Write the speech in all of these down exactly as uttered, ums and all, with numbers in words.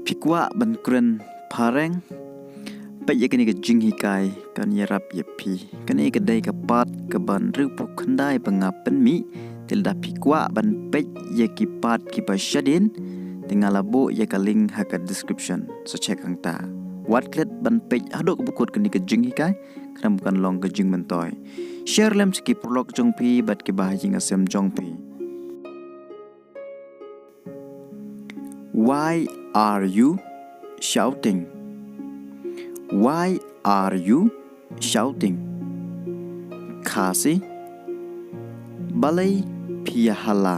Phi kwah ban kren phareng? Peit ïa kane ka jinghikai kan ïarap ïa phi. Kane ka dei ka part kaban hynriewphew khyndai ba nga pynmih. Te lada phi kwah ban peit ïa ki part kiba shadien, te nga la buh ïa ka link ha ka description. Sa check hangta. Wat klet ban peit haduh kaba kut kane ka jinghikai, khnang ba kan long ka jingmyntoi. Share lem sha ki paralok jong phi bad kiba ha ïing ha sem jong phi. Why are you shouting? Why are you shouting? Khasi, balei phi ïa hala?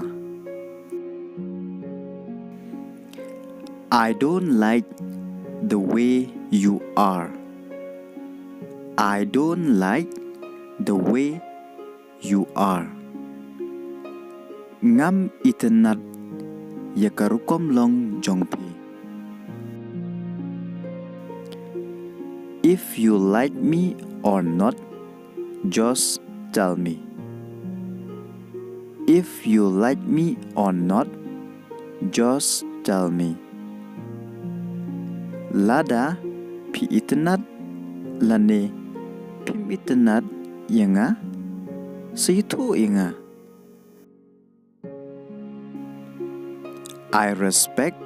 I don't like the way you are. I don't like the way you are. Ngam itynnad ïa ka rukom long jong phi. If you like me or not, just tell me. If you like me or not, just tell me. Lada phi itynnad lane phim itynnad ïa nga, sa ïathuh ïa nga. I respect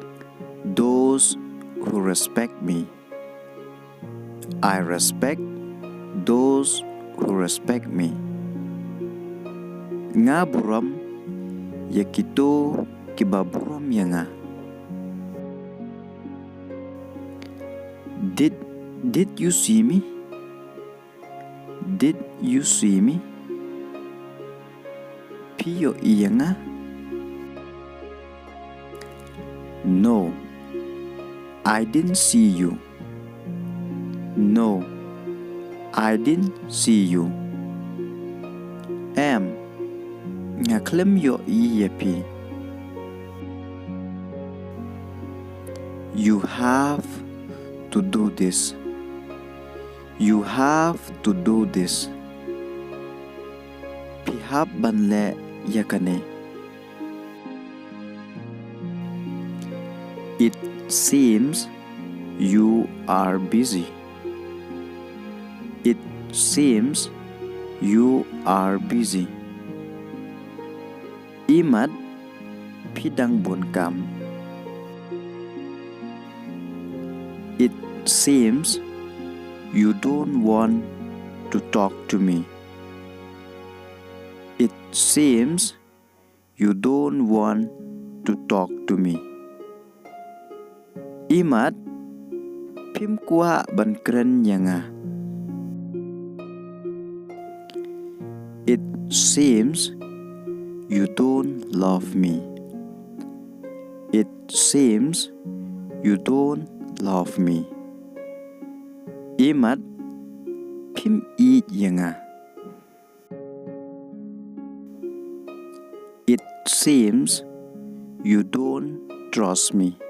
those who respect me. I respect those who respect me. Nga burom ïa kito kiba burom ïa nga. Did did you see me? Did you see me? Phi ïohi ïa nga? No, I didn't see you. No, I didn't see you. Em, nga khlem ïohi ïa phi. You have to do this. You have to do this. Phi hap ban leh ïa kane. It seems you are busy. It seems you are busy. Imat phi dang bun kam. It seems you don't want to talk to me. It seems you don't want to talk to me. Imat phim kwah ban kren ïa nga. It seems you don't love me. It seems you don't love me. Imat phim ïeit ïa nga. It seems you don't trust me.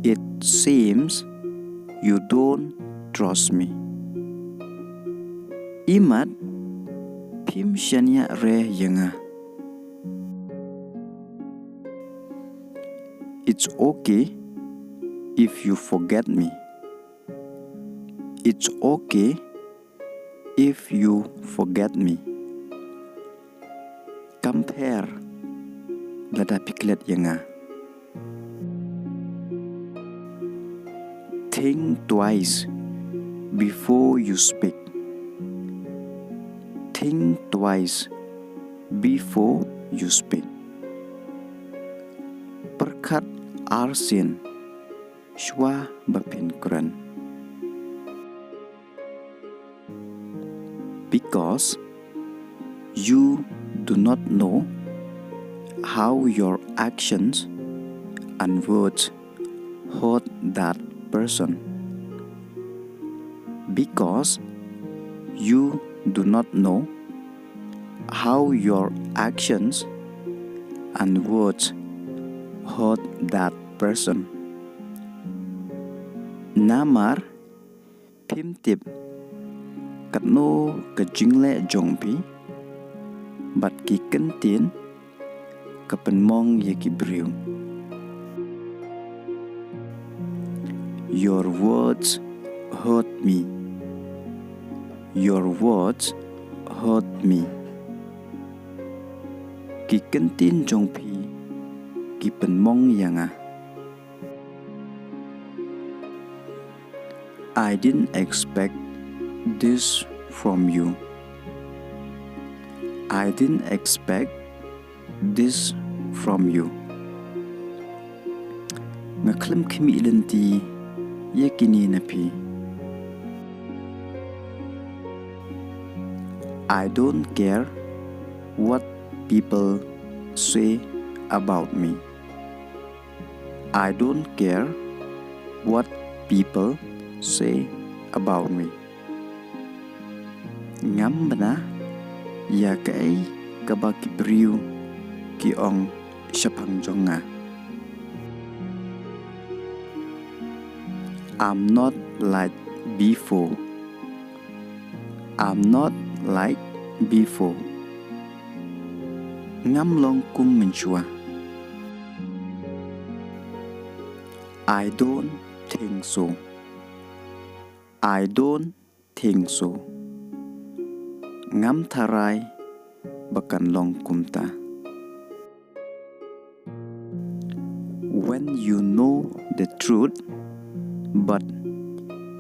It seems you don't trust me. Imat phim shaniah re ïa nga. It's okay if you forget me. It's okay if you forget me. Kam pher lada phi klet ïa nga. Think twice before you speak. Think twice before you speak. Pyrkhat arsien shuwa ba phin kren. Because you do not know how your actions and words hurt that person. Because you do not know how your actions and words hurt that person. Namar phim tip katno ka jingleh jong phi bad ki kyntien ka pynmong ïa ki briew. Your words hurt me. Your words hurt me. Ki kyntien jong phi ki pynmong ïa nga. I didn't expect this from you. I didn't expect this from you. Nga khlem khmih lynti ïa kine na phi. I don't care what people say about me. I don't care what people say about me. Ngam bna ïa kaei kaba ki briew ki ong shaphang jong nga. I'm not like before. I'm not like before. Ngam long kum mynshuwa. I don't think so. I don't think so. Ngam tharai ba kan long kumta. When you know the truth, but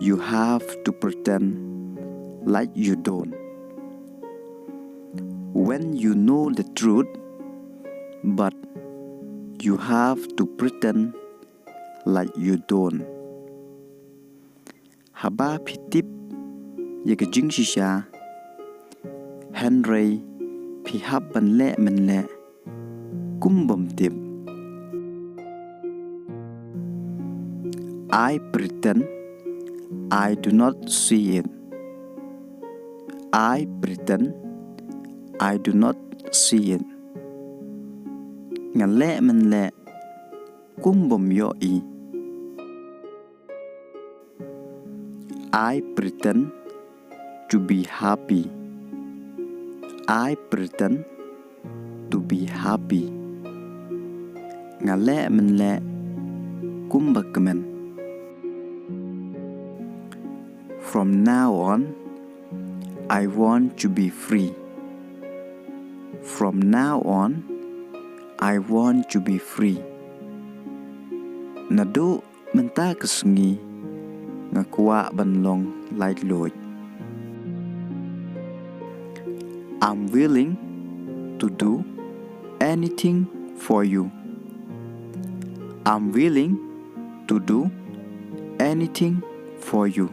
you have to pretend like you don't. When you know the truth, but you have to pretend like you don't. Haba phi tip ïa ka jingshisha, hynrei phi hap ban leh mynleh kum bym tip. I pretend I do not see it. I pretend I do not see it. Nga leh mynleh kum bym ïohi. I pretend to be happy. I pretend to be happy. Nga leh mynleh kum ba kmen. From now on, I want to be free. From now on, I want to be free. Naduh mynta ka sngi nga kwah ban long laitluid. I'm willing to do anything for you. I'm willing to do anything for you.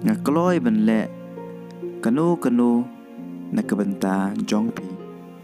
Nga kloi ban leh kano kano na ka bynta jong phi.